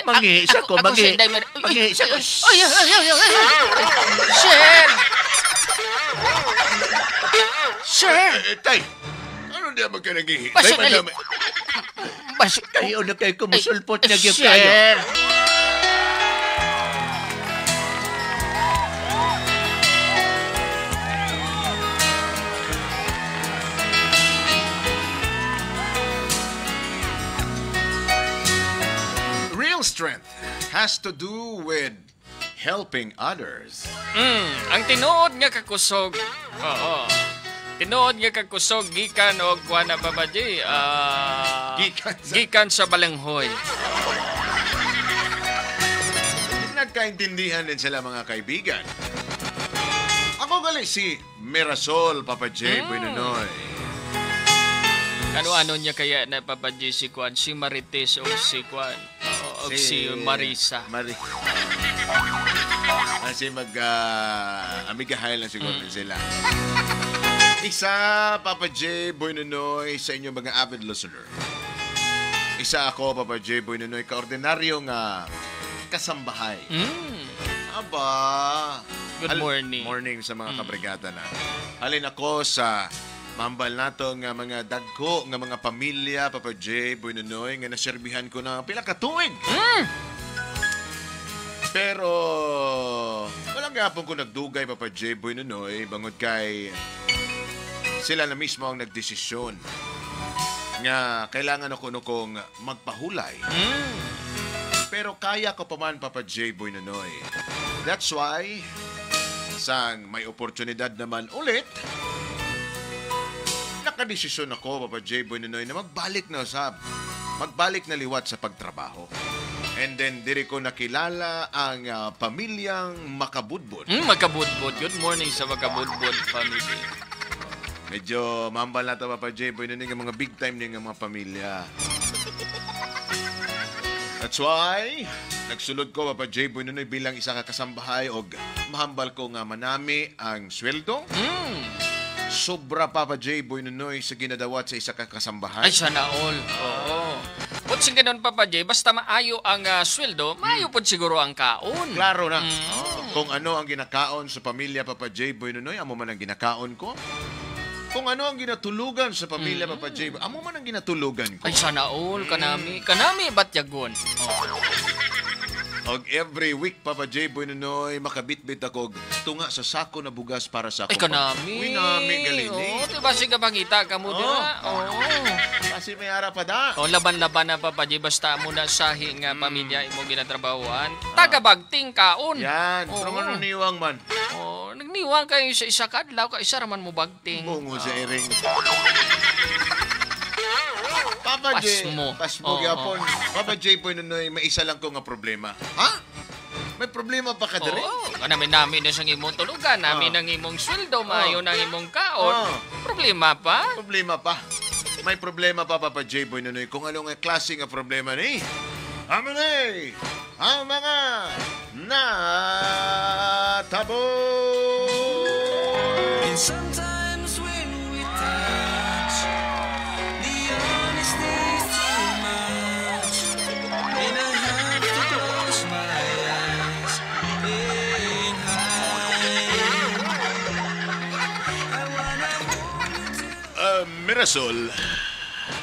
Mangi, isa ko, Ako, mangi. Sir, Inday Mir- Mangi, isa ko. Ay, ay, ay, ay, ay, ay. Sir! Sir! Eh, tay, ano di man ka nagihi? Basta Tay, dali. madami. Bas, Kayo na kayo kumusulpot Ay, na gyud sir. kayo. Real strength has to do with helping others. Ang tinuod nga kakusog. Oo. Tinuod nga kakusog gikan og kuan na Papa J. Gikan sa- gikan sa balanghoy. Nagkaintindihan din sila, mga kaibigan. Ako gali si Mirasol, Papa J. Buenonoy. Ano-ano niya kaya na Papa J si kuan, si Marites o si kuan o si Marisa. Mari. Kasi mag amigahay lang siguro sila. Isa, Papa J. Boy Nunoy, sa inyong mga avid listener. Isa ako, Papa J. Boy Nunoy, kaordinaryo nga kasambahay. Aba. Good morning. Morning sa mga kabrigada na. Halin ako sa mambal nato nga mga dagko nga mga pamilya, Papa J. Boy Nunoy, nga naserbihan ko na pila ka tuig. Pero wala gapon ko nagdugay, Papa J. Boy Nunoy, bangod kay sila na mismo ang nagdesisyon nga kailangan ako no kong magpahulay. Pero kaya ko pa man, Papa J. Boy Nunoy. That's why, sang may oportunidad naman ulit, nakadesisyon ako, Papa J. Boy Nunoy, na magbalik na usab. Magbalik na liwat sa pagtrabaho. And then, diri ko nakilala ang pamilyang Makabudbud. Makabudbud. Good morning sa Makabudbud family. Medyo mambal na to, Papa J. Boy Nunoy, nga mga big time ni nga mga pamilya. That's why, nagsulod ko, Papa J. Boy Nunoy, bilang isa ka kasambahay og mahambal ko nga manami ang sweldo. Sobra, Papa J. Boy Nunoy, sa ginadawat sa isa ka kasambahay. Ay, sana all. Oo. Put sing ganun, Papa J, basta maayo ang sweldo, maayo pod siguro ang kaon. Klaro na. Kung ano ang ginakaon sa pamilya, Papa J. Boy Nunoy, amo man ang ginakaon ko. Kung ano ang ginatulugan sa pamilya, Papa J. Amo man ang ginatulugan ko. Ay, sana all. Kanami. Kanami, batyagon. Oh. Og every week, Papa J. Boy Nunoy, makabitbit ako og tunga sa sako na bugas para sa Ay, akong kanami. Uy, nami, galing eh. Oo, diba sige pangita ka mo dira? Oo. Kasi may ara pa da. O, laban-laban na, Papa J, basta mo na sahi nga pamilya imo ginatrabahuan. Tagabagting kaon. Yan. Oo. Pero ano niwang man? Oo, nagniwang kayo sa isa kadlaw, ka isa raman mo bagting. Bungo sa iring. Papa J. Pasmo. Pasmo Oo. gyapon. Papa J. Boy Nunoy, may isa lang ko nga problema. Ha? May problema pa ka diri? Oo, kanami namin na siyang imong tulugan, namin ang imong sweldo, maayo ng imong kaon. Problema pa? Problema pa. May problema pa, Papa J. Boy Nunoy, kung ano nga klase nga problema ni. Amo ni ang mga natabo. And sometimes when we touch, the honesty's too much, and I have to close my eyes and hide. I wanna hold you till Mirasol,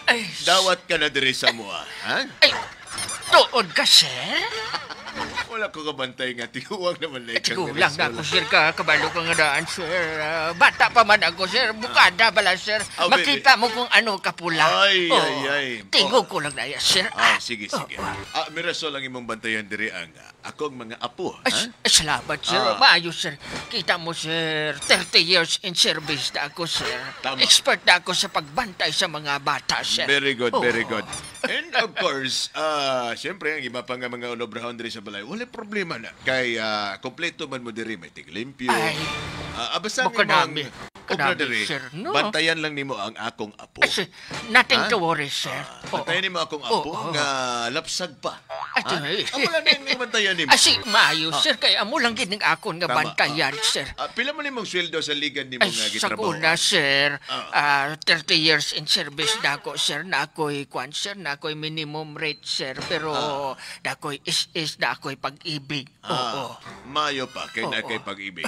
Ay, dawat ka na diri sa mua. Ha? Ay, tuod ka, sir? Wala ko kabantay nga tiguwang naman na ikang Tigulang na ako, sir, ka. Kabalo ka nga daan, sir. Bata pa man ako, sir. Bukada bala, sir. Oh, baby. Makita mo kung ano kapula. Ay, Oh, ay, ay. Tingog ko lang na yan, sir. Ah, sige, sige. Oh. Mirasol ang imong bantayan diri ang akong mga apo. Ay, Ha? ay, salamat, sir. Maayos, sir. Kita mo, sir, 30 years in service na ako, sir. Tama. Expert na ako sa pagbantay sa mga bata, sir. Very good, Oo. very good. And of course, siyempre, ang iba pa nga mga ulobrahon diri sa balay, wala problema na. Kay kompleto man mo diri, may tiglimpyo. Ay. Basta ang Baka imong nami. Obra Grabe, diri, sir, no? bantayan lang nimo ang akong apo. Ay, sir, nothing Ha? to worry, sir. Oo. Bantayan nimo akong apo Oo. nga lapsag pa. Ay, Ha? Amo lang ning bantayan nimo. Ay, si maayo, sir. Kaya amo lang gid ning akon nga Tama. bantayan, sir. Pila man nimong sweldo sa ligan nimo Ay, nga sa gitrabaho? una, sir, 30 years in service na ako, sir. Na ako'y kwan, sir. Na ako'y minimum rate, sir. Pero na ako'y is-is, na ako'y pag-ibig. Oo. Mayo pa kay na Oo. kay pag-ibig.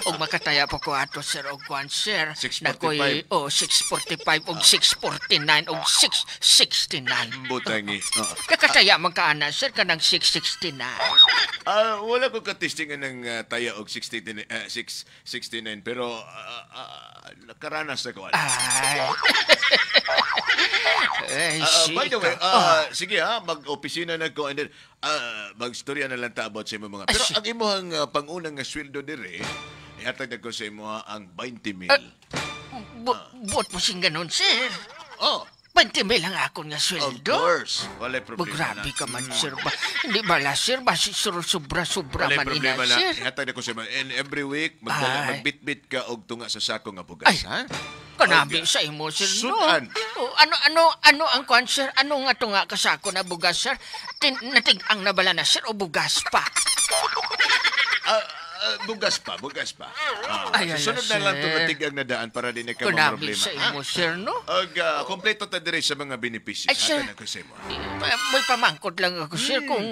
Og makataya pa ko ato, sir, og kwan, sir. 6.45. Na ako'y, oh, 6.45, og 6.49, og 6.69. Butangi. Oo. Nakataya man ka, ana, sir, kanang 6.69. Wala ko katistingan ng taya og 69, 669 pero nakaranas na ko. Ana. Ay. Ay, By the way, sika. Oh. sige ha, mag-opisina na ko and then magstorya na lang ta about sa imong mga. Pero Ay, ang imong pangunang nga sweldo dire, ihatag na ko sa imo ang 20 mil. Buot mo sing ganun, sir. Oh, 20 mil ang akong nga of sweldo. course. Walay Ba, problema grabe na. ka man, sir. Ba, hindi bala, sir. Ba, si sir, sobra-sobra Walay man ina, problema na. sir. Ihatag na ko sa imo. And every week, Ay. magbitbit ka og tunga sa sako nga bugas, Ay. ha? Kanabi Okay. sa imo, sir, no? Sudan. Oh, ano ang kwan, sir? Ano nga tunga kasako na bugas, sir? Natig-ang na bala na, sir, o bugas pa? Bugas pa, bugas pa. Ay, ay, Sunod na lang sir. itong natigang na daan para di na ka Kanabi problema. sa imo, sir, no? Ag, kompleto ta diri sa mga benepisyo. Ay, sir. Hatag na ko sa imo. May pamangkot lang ako, sir, kung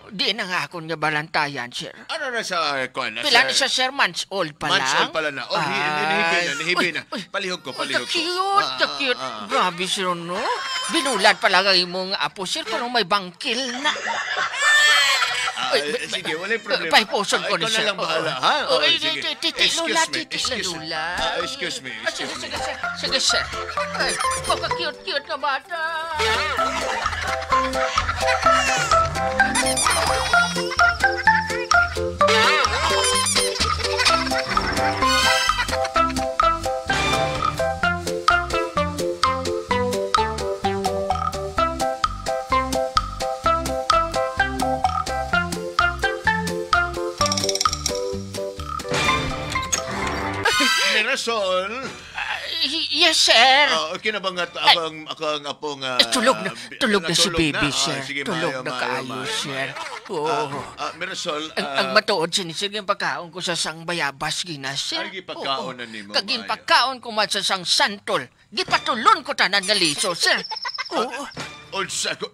di na nga ako nga balantayan, sir. Ano na sa kuan? Pila ni siya, sir? Months old pa lang? Months old pala na. Oh, nihibi na, nihibi Uy, na. uy. Palihog ko, Uy, palihog ko. ka-cute, ka-cute. Grabe, sir, no? Binulan pala ang imong apo, sir, pero may bangkil na. Uy, Sige, walay problema. Paipuson ko ni Ikaw na sir. lang bahala, ha? Oo, Oh, ay, sige. titi, Excuse lula, me, titi, excuse me. lula. Excuse me, Sige, excuse me. sige, sir. Sige, sir. Ay, pagka-cute-cute na bata. Mirasol, Yes, sir. Okay na ba nga ako ang apo nga Ay, tulog na, tulog na si natulog baby, na? sir. Sige, Tulog maayo, na maayo, kaayo, maayo. sir. Oo. Mirasol, Ang matuod sinisir yung pagkaon ko sa sang bayabas gina, sir. Ay, gipagkaon Oo. na nimo, Kag maayo. pagkaon ko man sa sang santol. Gipatulon ko tanan nga liso, sir. Oo. Unsa ko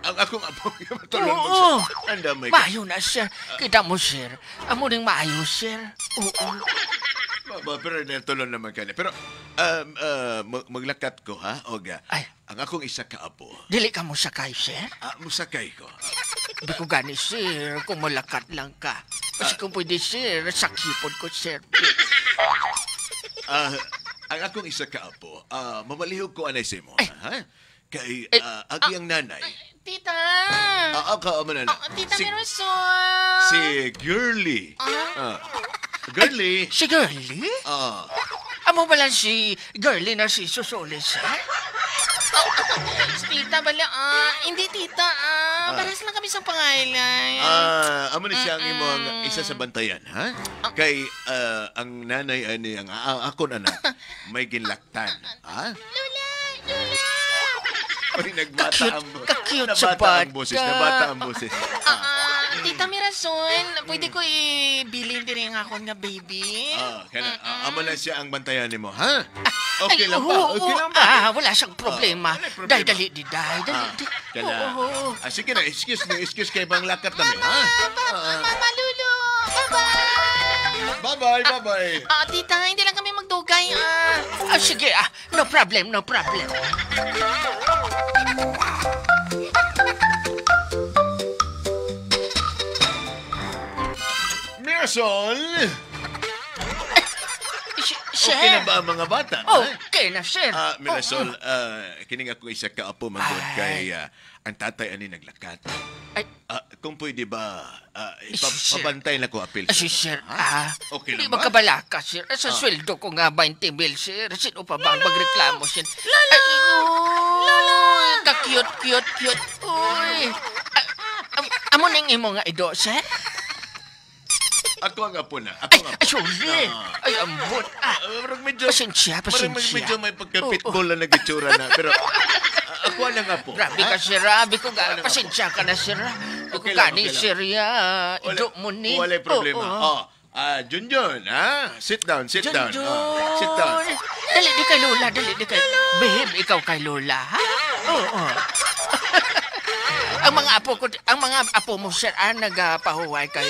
ang akong apo matulog mo Oo. sa Andamay ka. Maayo na, sir. Kita mo, sir. Amo ning maayo, sir. Oo. Ba, pero natulon naman kani. Pero maglakat ko ha, oga. Ay. Ang akong isa ka apo. Dili ka mo sakay, sir. Musakay ko. Di ko gani, sir. Kung malakat lang ka. Kasi kung pwede, sir, sakipod ko, sir. Ang akong isa ka apo, mamalihog ko anay sa imo, Ay. ha? Kay Ay, ang iyang nanay. Tita! Ako man na. Oh, Tita Si, Mirasol! si Girly. Girly. Si Girlie? Amo ba lang si Girlie na si Susuli, sir? Tita, bala, hindi tita, parehas lang kami sa pangalan. Amo ni siya ang imong isa sa bantayan, ha? Kay ang nanay ani ang akon anak may ginlaktan, ha? Lola! Lola! Ay, nagbata Ka-cute, ang ka-cute sa nabata ang boses, bata. nabata ang boses. Tita Mirasol, pwede ko ibilin din ang akon nga baby? Kana, amo lang siya ang bantayan nimo, ha? Okay Ay, lang ba? oo, Okay oo. lang ba? Wala siyang problema. Wala problema. Dahil dali, di, dahil, dali, di. Kana. Oo, oo. Sige na, excuse me, excuse kay bang lakat nami, ha? Mama Lulu! Bye-bye! Bye-bye, bye-bye. Tita, hindi lang kami magdugay, Sige, no problem, no problem. Mirasol, Sir. okay na ba ang mga bata? ha? Okay na, sir. Mirasol, kining ako isa ka apo manggod Ay. kay ang tatay ani naglakat. Ay. Kung pwede ba, Sir. pabantay na ko apil. Si sir, Ha? Okay Di lang ba? magkabalaka, sir. Sa sweldo ko nga 20 mil, sir. Sino pa ba ang magreklamo, sir? Lala! Lala! Ka-cute, cute, cute. Uy! Amo ning imo nga ido, sir? Ako ang apo na. Ako Ay, ang apo. ay, sorry. Ah. Ay, ambot. Ah, Murag medyo... Pasensya, Murag pasensya. medyo may pagka-pitbull na nag-itsura na. Pero ako ang apo. Grabe ha? ka, sir. Abi ko, pasensya ka na, sir. Abi ko Okay lang, gani, okay lang. sir. Ya, ido mo ni. Wala'y problema. Oo, oo. Oh. Ah, Junjun, ha? Sit down, sit down. Junjun. Oh, sit down. Dali di kay Lola, dali di kay... Babe, ikaw kay Lola, ha? Oo. Ang mga apo ko, ang mga apo mo, sir, ah, nagapahuway kay...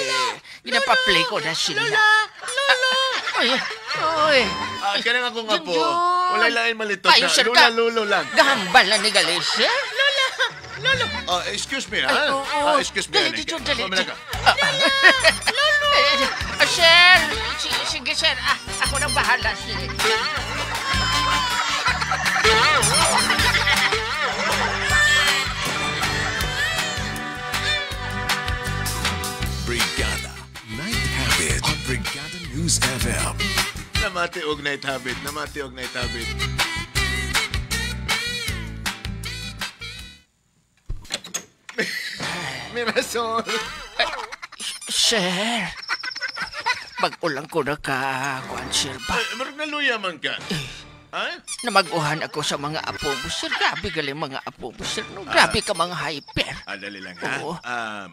Ginapa-play ko na sila. Lola! Lola! Ay, oy. Ah, kanang akong apo. Junjun. Wala'y lain malito Ay, na. sir, Lola, ka- lolo lang. Gahambal na ni Galis, eh? Lola! Lola! Oh, excuse me, ha? Ay, oo. Ah, excuse me. Dali, Anik. dali, dali. Pamela ka. Lola! Sir! Sige, sir. Ah, ako nang bahala. Sige. Brigada Night Habit on Brigada News FM. Namati og night habit. Namati og night habit. Mirasol. Sir! Bag-o lang ko na ka, kuan, sir ba? Ay, marag naluya man ka. Ha? Namaguhan ako sa mga apo mo, sir. Grabe galing mga apo mo, sir. No, grabe ka mga hyper. Ah, dali lang, ha? Oo.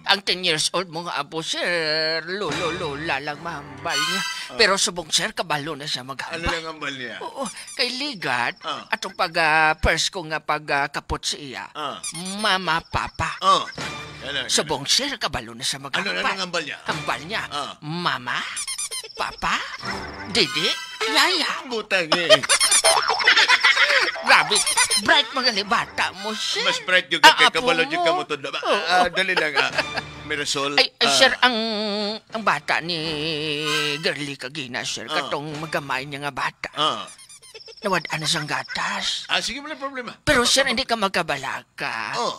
Ang 10 years old mo nga apo, sir, lolo, lola lang mahambal niya. Pero subong, sir, kabalo na siya Ano maghambal. lang ang bal niya? Oo, kay Ligat, Ah. atong pag first ko nga pag kapot sa iya, Ah. mama, papa. Oh. Ano, Subong, sir, kabalo na siya maghambal. Ano, anong hambal niya? Hambal niya, Ah. mama, papa, didi, yaya. Butang eh. Grabe, bright mga libata mo, sir. Mas bright yung Ah, kay apo kabalo yung mo. kamutod. Oo. Ah, dali lang, ah. Mirasol. Ay, ay, ah, sir, ang bata ni Girlie Kagina, sir, Ah. katong magamay niya nga bata. Ah. Nawadaan na siyang gatas. Ah, sige, wala problema. Pero sir, hindi ka magkabalaka. Oh.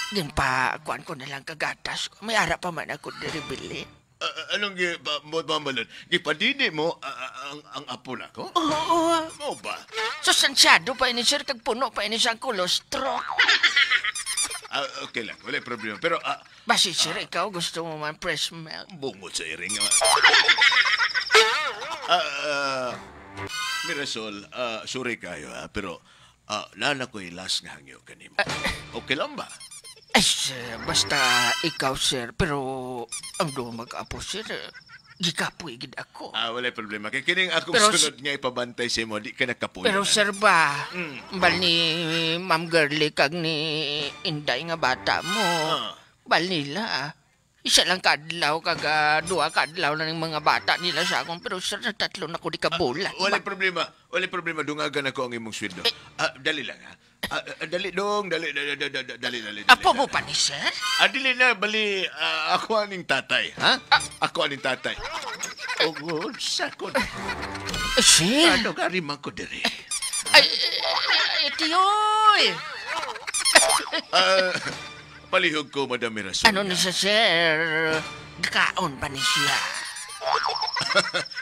Din pa, kuan ko na lang kagatas. May ara pa man ako diribili. Ah, anong gi ba, mo ba Gipadidi mo ang apo na ko? Oo. Mo ba? Sustansyado pa ini sir, kag puno pa ini siyang kolostro. Ah, okay lang, wala problema. Pero Basi sir, ikaw gusto mo man fresh milk. bungot sa iring. Mirasol, sorry kayo ha, pero nana ko'y last nga hangyo kanimo. Okay lang ba? Ay, sir, basta ikaw, sir. Pero ang duwa mag-apo, sir, gikapoy gid ako. Ah, wala problema. Kay kining akong Pero sunod nga ipabantay sa imo, di ka nakapuyo. Pero sir ba, bal ni Ma'am Girlie kag ni Inday nga bata mo, bal nila. Isa lang kadlaw kag duha kadlaw na ng mga bata nila sa akong pero sir na tatlo na ko di ka bulan. Wala problema. Wala problema. Dungagan ako ang imong sweldo. Ah, dali lang ha. Ah, dali dong, dali dali dali dali dali. dali. Apo mo pa ni sir? Ah, dili na bali ako aning tatay, ha? Ako aning tatay. Oh, sakon. Sir. Ano gari man ko diri? Ay, ay, tiyoy. Ah, palihog ko, Madam Mirasol. Ano ni siya sir? Kaon pa ni siya.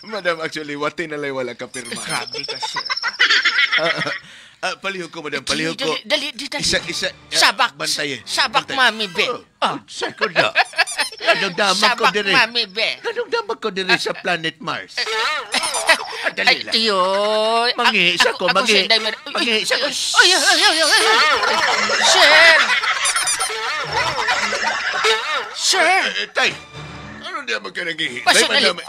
Madam, actually, wati na lang wala ka pirma. Grabe ka sir. Palihog ko, madam. Palihog ko. Dali, dali, dali. Isa, isa. Sabak. Bantaye. Sabak, Bantaye. mami, be. Oh, sakon na. Anong damag ko Sabak, diri? mami, be. Anong damag ko diri sa planet Mars? Dali Ay, lang. tiyoy. Mangi, isa ko, Ako, mangi. si Inday Mer- Mangi, isa ko. Ay, ay, ay, ay, ay, ay. Sir! Sir! Eh, tay, ano di man ka naghihi? Basta Tay, madam.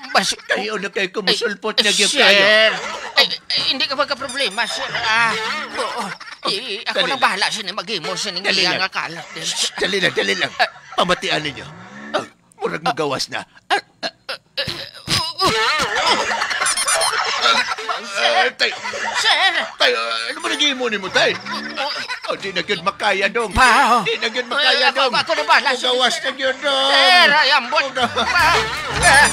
Basi, Kayo na kayo kumusulpot na gyud Sir! kayo. Ay, ay, hindi ka magka-problema, sir. Ah, oo. Eh, ako Dali nang bahala siya maghimo siya ng Dali iya lang. nga kalat. Dali lang, dali lang. Pamatian ninyo. Ah, murag magawas na. Ah, Eh, tay, Sir! tay, ano ba naghihimo nimo, tay? Oh, di na gyud makaya dong. Pa! Di na gyud makaya Ako, dong. ako na bahala siya. Magawas na gyud dong. Sir, ay, ambot. Pa! Ah,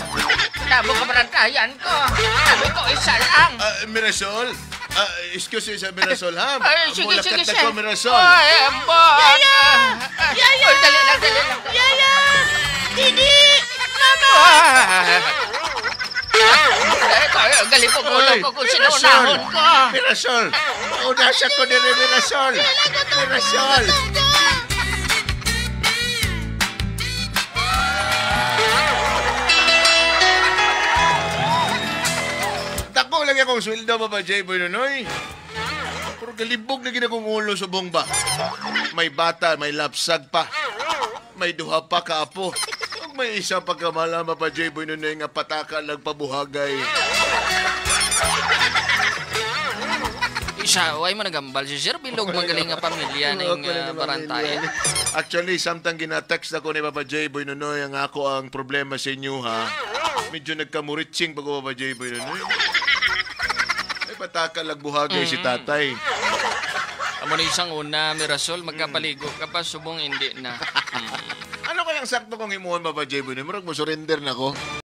Tabo ka barantayan ko. Sabi ko, isa lang. Ah, Mirasol? Ah, excuse me sa Mirasol, ha? Ay, sige, Mulakat sige, na sir. ko, Mirasol. Ay, ambot. Yaya! Yaya! Ay, dali lang, dali lang. Yaya! Didi! Mama! Ay, galing po ulo ko kung sinuunahon ko. Mirasol! Una siya ko diri, Mirasol! Mirasol! Gutom ko! lagi akong sweldo, Papa J. Boy Nonoy. Pero galibog na gid akong ulo subong ba. May bata, may lapsag pa. May duha pa ka apo. Ug may isa pa ka malam, Papa J. Boy Nonoy, nga pataka lang pabuhagay. Isa, way mo nagambal si Sir. Bilog magaling nga pamilya ning barantayan. Actually, samtang gina-text ako ni Papa J. Boy Nonoy ang ako ang problema sa inyo, ha. Medyo nagkamuritsing pag Papa J. Boy Nonoy. Ay, pataka lang buhagay si tatay. Amo na isang una, Mirasol, magkapaligo ka pa, subong hindi na. Ano kayang sakto kong himuon, Papa J. Boy Nonoy? Murag mo surrender na ko.